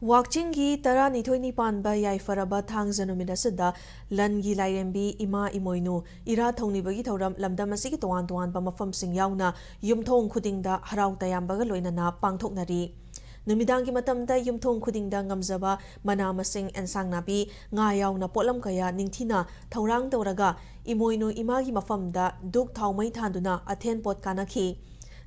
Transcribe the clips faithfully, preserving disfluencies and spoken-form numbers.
ꯋꯥꯛꯆꯤꯡꯒꯤ ꯇꯔꯥꯅꯤꯊꯣꯏꯅꯤ ꯄꯥꯟꯕ ꯌꯥꯏꯐꯔꯕ ꯊꯥꯡꯖ ꯅꯨꯃꯤꯠ ꯑꯁꯤꯗ ꯂꯟꯒꯤ ꯂꯥꯏꯔꯦꯝꯕꯤ ꯏꯃꯥ ꯏꯃꯣꯏꯅꯨ ꯏꯔꯥꯠ ꯊꯧꯅꯤꯕꯒꯤ ꯊꯧꯔꯝ ꯂꯝꯗꯝ ꯑꯁꯤꯒꯤ ꯇꯣꯉꯥꯟ ꯇꯣꯉꯥꯟꯕ ꯃꯐꯝꯁꯤꯡ ꯌꯥꯎꯅ ꯌꯨꯝꯊꯣꯡ ꯈꯨꯗꯤꯡꯗ ꯍꯔꯥꯎ ꯇꯌꯥꯝꯕꯒ ꯂꯣꯏꯅꯅ ꯄꯥꯡꯊꯣꯛꯅꯔꯤ꯫ ꯅꯨꯃꯤꯗꯥꯡꯒꯤ ꯃꯇꯝꯗ ꯌꯨꯝꯊꯣꯡ ꯈꯨꯗꯤꯡꯗ ꯉꯝꯖꯕ ꯃꯅꯥ ꯃꯁꯤꯡ, ꯑꯦꯟꯁꯥꯡ ꯅꯥꯄꯤ, ꯉꯥ ꯌꯥꯎꯅ ꯄꯣꯠꯂꯝ ꯀꯌꯥ ꯅꯤꯡꯊꯤꯅ ꯊꯧꯔꯥꯡ ꯇꯧꯔꯒ ꯏꯃꯣꯏꯅꯨ ꯏꯃꯥꯒꯤ ꯃꯐꯝꯗ ꯙꯨꯛ ꯊꯥꯎꯃꯩ ꯊꯥꯟꯗꯨꯅ ꯑꯊꯦꯟ ꯄꯣꯠ ꯀꯥꯅꯈꯤ꯫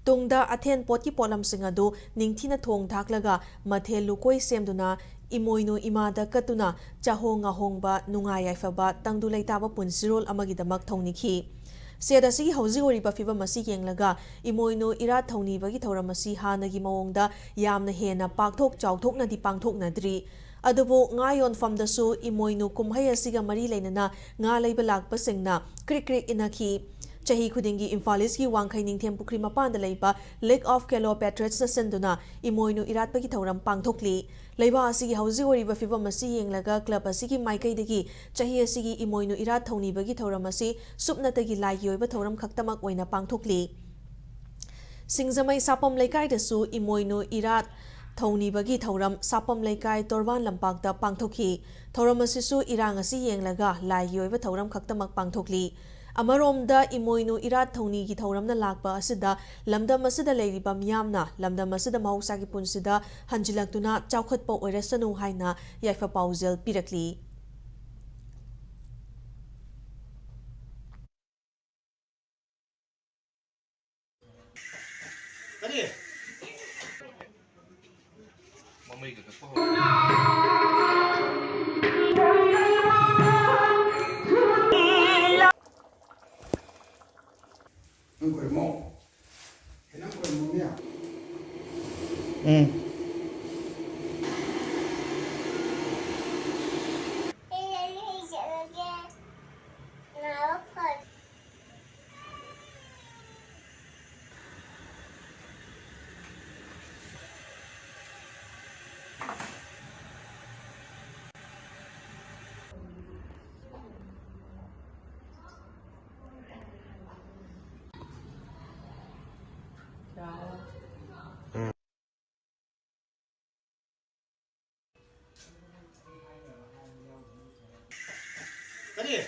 ꯇꯨꯡꯗ ꯑꯊꯦꯟ ꯄꯣꯠꯀꯤ ꯄꯣꯠꯂꯝꯁꯤꯡ ꯑꯗꯨ ꯅꯤꯡꯊꯤꯅ ꯊꯣꯡ ꯊꯥꯛꯂꯒ ꯃꯊꯦꯜ ꯂꯨꯀꯣꯏ ꯁꯦꯝꯗꯨꯅ ꯏꯃꯣꯏꯅꯨ ꯏꯃꯥꯗ ꯀꯠꯇꯨꯅ ꯆꯥꯍꯣꯡ ꯉꯥꯍꯣꯡꯕ, ꯅꯨꯡꯉꯥꯏ ꯌꯥꯏꯐꯕ, ꯇꯪꯗꯨ ꯂꯩꯇꯥꯕ ꯄꯨꯟꯁꯤꯔꯣꯜ ꯑꯃꯒꯤꯗꯃꯛ ꯊꯧꯅꯤꯈꯤ꯫ ꯁꯦꯠ ꯑꯁꯤꯒꯤ ꯍꯧꯖꯤꯛ ꯑꯣꯏꯔꯤꯕ ꯐꯤꯕꯝ ꯑꯁꯤ ꯌꯦꯡꯂꯒ ꯏꯃꯣꯏꯅꯨ ꯏꯔꯥꯠ ꯊꯧꯅꯤꯕꯒꯤ ꯊꯧꯔꯝ ꯑꯁꯤ ꯍꯥꯟꯅꯒꯤ ꯃꯑꯣꯡꯗ ꯌꯥꯝꯅ ꯍꯦꯟꯅ ꯄꯥꯛꯊꯣꯛ ꯆꯥꯎꯊꯣꯛꯅꯗꯤ ꯄꯥꯡꯊꯣꯛꯅꯗ꯭ꯔꯤ꯫ ꯑꯗꯨꯕꯨ ꯉꯥ ꯌꯣꯟꯐꯝꯗꯁꯨ ꯏꯃꯣꯏꯅꯨ ꯀꯨꯝꯍꯩ ꯑꯁꯤꯒ ꯃꯔꯤ ꯂꯩꯅꯅ ꯉꯥ ꯂꯩꯕ ꯂꯥꯛꯄꯁꯤꯡꯅ ꯀ꯭ꯔꯤꯛ ꯀ꯭ꯔꯤꯛ ꯏꯟꯅꯈꯤ꯫ ꯆꯍꯤ ꯈꯨꯗꯤꯡꯒꯤ ꯏꯝꯐꯥꯜ ꯏꯁꯀꯤ ꯋꯥꯡꯈꯩ ꯅꯤꯡꯊꯦꯝ ꯄꯨꯈ꯭ꯔꯤ ꯃꯄꯥꯟꯗ ꯂꯩꯕ Lake of Calopatriatsꯅ ꯁꯤꯟꯗꯨꯅ ꯏꯃꯣꯏꯅꯨ ꯏꯔꯥꯠꯄꯒꯤ ꯊꯧꯔꯝ ꯄꯥꯡꯊꯣꯛꯂꯤ꯫ ꯂꯩꯕꯥꯛ ꯑꯁꯤꯒꯤ ꯍꯧꯖꯤꯛ ꯑꯣꯏꯔꯤꯕ ꯐꯤꯕꯝ ꯑꯁꯤ ꯌꯦꯡꯂꯒ ꯀ꯭ꯂꯕ ꯑꯁꯤꯒꯤ ꯃꯥꯏꯀꯩꯗꯒꯤ ꯆꯍꯤ ꯑꯁꯤꯒꯤ ꯏꯃꯣꯏꯅꯨ ꯏꯔꯥꯠ ꯊꯧꯅꯤꯕꯒꯤ ꯊꯧꯔꯝ ꯑꯁꯤ ꯁꯨꯞꯅꯇꯒꯤ ꯂꯥꯏꯒꯤ ꯑꯣꯏꯕ ꯊꯧꯔꯝ ꯈꯛꯇꯃꯛ ꯑꯣꯏꯅ ꯄꯥꯡꯊꯣꯛꯂꯤ꯫ ꯁꯤꯡꯖꯃꯩ ꯁꯥꯄꯝ ꯂꯩꯀꯥꯏꯗꯁꯨ ꯏꯃꯣꯏꯅꯨ ꯏꯔꯥꯠ ꯊꯧꯅꯤꯕꯒꯤ ꯊꯧꯔꯝ ꯁꯥꯄꯝ ꯂꯩꯀꯥꯏ ꯇꯣꯔꯕꯥꯟ ꯂꯝꯄꯥꯛꯇ ꯄꯥꯡꯊꯣꯛꯈꯤ꯫ ꯊꯧꯔꯝ ꯑꯁꯤꯁꯨ ꯏꯔꯥꯡ ꯑꯁꯤ ꯌꯦꯡꯂꯒ ꯂꯥꯏꯒꯤ ꯑꯣꯏꯕ ꯊꯧꯔꯝ ꯈꯛꯇꯃꯛ ꯄꯥꯡꯊꯣꯛꯂꯤ꯫ ꯑꯃꯔꯣꯝꯗ ꯏꯃꯣꯏꯅꯨ ꯏꯔꯥꯠ ꯊꯧꯅꯤꯒꯤ ꯊꯧꯔꯝꯅ ꯂꯥꯛꯄ ꯑꯁꯤꯗ ꯂꯝꯗꯝ ꯑꯁꯤꯗ ꯂꯩꯔꯤꯕ ꯃꯤꯌꯥꯝꯅ ꯂꯝꯗꯝ ꯑꯁꯤꯗ ꯃꯍꯧꯁꯥꯒꯤ ꯄꯨꯟꯁꯤꯗ ꯍꯟꯖꯤꯜꯂꯛꯇꯨꯅ ꯆꯥꯎꯈꯠꯄ ꯑꯣꯏꯔꯁꯅꯨ ꯍꯥꯏꯅ ꯌꯥꯏꯐ ꯄꯥꯎꯖꯦꯜ ꯄꯤꯔꯛꯂꯤ꯫ ꯀꯔꯤ? ꯃꯃꯩꯒ ꯀꯛꯄ ꯍꯧꯔꯦ꯫ ꯅꯪ ꯈꯣꯏꯔꯝꯃꯣ꯫ ꯅꯪ ꯈꯣꯏꯔꯝꯃꯣꯅꯦ꯫ ꯎꯝ꯫ ꯀꯔꯤ?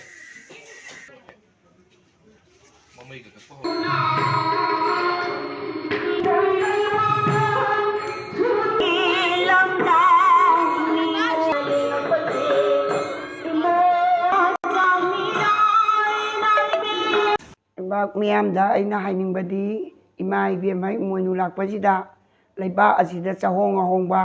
ꯂꯩꯕꯥꯛ ꯃꯤꯌꯥꯝꯗ ꯑꯩꯅ ꯍꯥꯏꯅꯤꯡꯕꯗꯤ, ꯏꯃꯥ ꯏꯕꯦꯝꯃ ꯏꯃꯣꯏꯅꯨ ꯂꯥꯛꯄꯁꯤꯗ ꯂꯩꯕꯥꯛ ꯑꯁꯤꯗ ꯆꯥꯍꯣꯡ ꯉꯥꯍꯣꯡꯕ,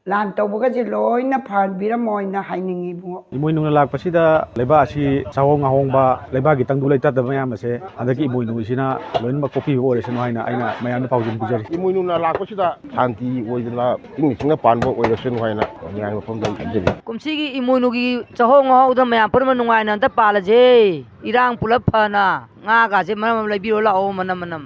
ꯂꯥꯟ ꯇꯧꯕꯒꯁꯦ ꯂꯣꯏꯅ ꯐꯍꯟꯕꯤꯔꯝꯃꯣ ꯍꯥꯏꯅ ꯍꯥꯏꯅꯤꯡꯉꯤ, ꯏꯕꯨꯡꯉꯣ꯫ ꯏꯃꯣꯏꯅꯨꯅ ꯂꯥꯛꯄꯁꯤꯗ ꯂꯩꯕꯥꯛ ꯑꯁꯤ ꯆꯥꯍꯣꯡ ꯉꯥꯍꯣꯡꯕ, ꯂꯩꯕꯥꯛꯀꯤ ꯇꯪꯗꯨ ꯂꯩꯇꯥꯗꯕ ꯃꯌꯥꯝ ꯑꯁꯦ ꯍꯟꯗꯛꯀꯤ ꯏꯃꯣꯏꯅꯨꯁꯤꯅ ꯂꯣꯏꯅꯃꯛ ꯀꯣꯛꯄꯤꯕ ꯑꯣꯏꯔꯁꯅꯨ ꯍꯥꯏꯅ ꯑꯩꯅ ꯃꯌꯥꯝꯗ ꯄꯥꯎꯖꯦꯜ ꯄꯤꯖꯔꯤ꯫ ꯏꯃꯣꯏꯅꯨꯅ ꯂꯥꯛꯄꯁꯤꯗ ꯁꯥꯟꯇꯤ ꯑꯣꯏꯗꯅ, ꯏꯪꯅ ꯆꯤꯛꯅ ꯄꯥꯟꯕ ꯑꯣꯏꯔꯁꯅꯨ ꯍꯥꯏꯅ ꯃꯌꯥꯝꯒꯤ ꯃꯐꯝꯗ ꯍꯥꯏꯖꯔꯤ꯫ ꯀꯨꯝꯁꯤꯒꯤ ꯏꯃꯣꯏꯅꯨꯒꯤ ꯆꯥꯍꯣꯡ ꯉꯥꯍꯣꯡꯗ ꯃꯌꯥꯝ ꯄꯨꯝꯅꯃꯛ ꯅꯨꯡꯉꯥꯏꯅ ꯑꯝꯇ ꯄꯥꯜꯂꯁꯦ꯫ ꯏꯔꯥꯡ ꯄꯨꯂꯞ ꯐꯅ ꯉꯥꯒꯥꯁꯦ ꯃꯔꯝ ꯑꯃ ꯂꯩꯕꯤꯔꯣ ꯂꯥꯛꯑꯣ, ꯃꯅꯝ ꯃꯅꯝ꯫